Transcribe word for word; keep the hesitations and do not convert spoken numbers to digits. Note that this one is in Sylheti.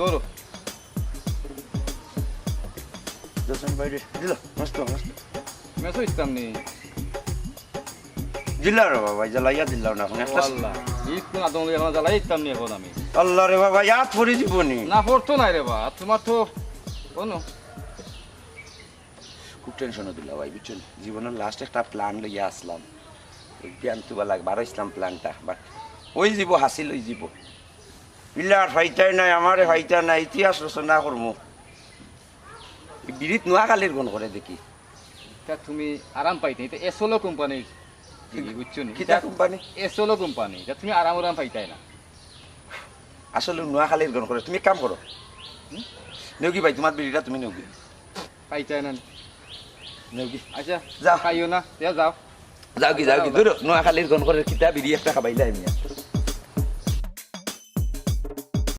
ধরো। দোকান বাইরে দিল, মস্ত, মস্ত। মেসো ইসলাম নি। দিলা রে বাবা, জ্বালাইয়া দিলাম না এখন। ও আল্লাহ, ইসলাম আদম এখন জ্বালাই ইসলাম নি এখন আমি। আল্লাহ রে বাবা, ইয়াদ পড়ি জীবনী। না, পড়তো নাই রে বা, তোমার তো কোনো খুব টেনশন দিলা ভাই, বুঝছেন? জীবনের লাস্ট একটা প্ল্যান লইয়া আসলাম। ওই প্ল্যান তো লাগে, বারো ইসলাম প্ল্যানটা, বাট ওই জীব হাসিল ওই জীব। ইল্লা আর ফাইতাই নাই, আমারে ফাইতা নাই, ইতিহাস রচনা করমু। এই বিড়িত নোয়াখালীর গন করে দেখি। তা তুমি আরাম পাইতে, এটা এসোলো কোম্পানির বিড়ি, বুঝছো নি? কিতা কোম্পানি? এসোলো কোম্পানি, এটা তুমি আরাম আরাম পাইতাই না। আসলে নোয়াখালীর গন করে, তুমি এক কাম করো। নেওগি ভাই, তোমার বিড়িটা তুমি নেওগি। পাইতাই না। নেওগি। আচ্ছা, যাও। খাইও না, যা যাও। যাওগি, যাওগি, দূর। নোয়াখালীর গন করে কিতা বিড়ি একটা খাবাইলে আমি আর।